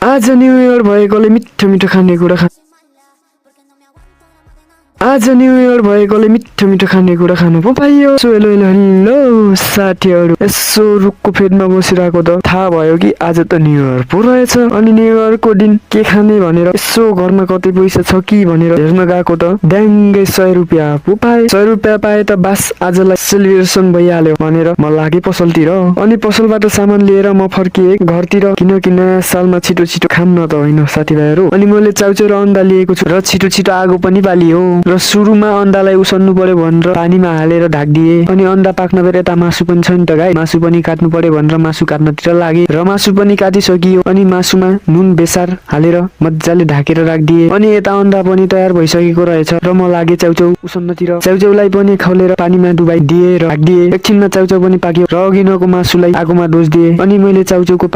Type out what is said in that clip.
आज new year भएकोले मिठो मिठो खानेकुरा आज न्यू इयर भएकोले मिठो मिठो खानेकुरा खानु पो पाइयो। हेलो साथीहरू, यसो रुखको फेदमा बसिरहेको त थाहा भयो कि आज त न्यू इयर पो रहेछ। अनि न्यू इयरको दिन के खाने भनेर यसो घरमा कति पैसा छ कि भनेर हेर्न गएको त ड्याङ्गै 100 रुपियाँ पो पाए। 100 रुपियाँ पाए त बास आजलाई सेलिब्रेसन भइहाल्यो भनेर म लागे पसलतिर। अनि पसलबाट सामान लिएर म फर्किए घरतिर, किनकि नयाँ सालमा छिटो छिटो खाम न त होइन साथीभाइहरू। अनि मैले चाउचाउ र अन्डा लिएको छु र छिटो छिटो आगो पनि बालियो र सुरुमा अन्डालाई उसाल्नु पर्यो भनेर पानीमा हालेर ढाकिदिए। अनि अन्डा पाक्न बेर यता मासु पनि छ नि त गाई, मासु पनि काट्नु पर्यो भनेर मासु काट्नतिर लागे र मासु पनि काटिसकियो। अनि मासुमा नुन बेसार हालेर मजाले ढाकेर राखिदिए। अनि यता अन्डा पनि तयार भइसकेको रहेछ र म लागे चाउचाउ उसाल्नतिर। चाउचाउलाई पनि खौलेर पानीमा डुबाइदिए र ढाकिदिए। एकछिनमा चाउचाउ पनि पाक्यो र अघिनको मासुलाई आगोमा डोस दिए। अनि मैले चाउचाउको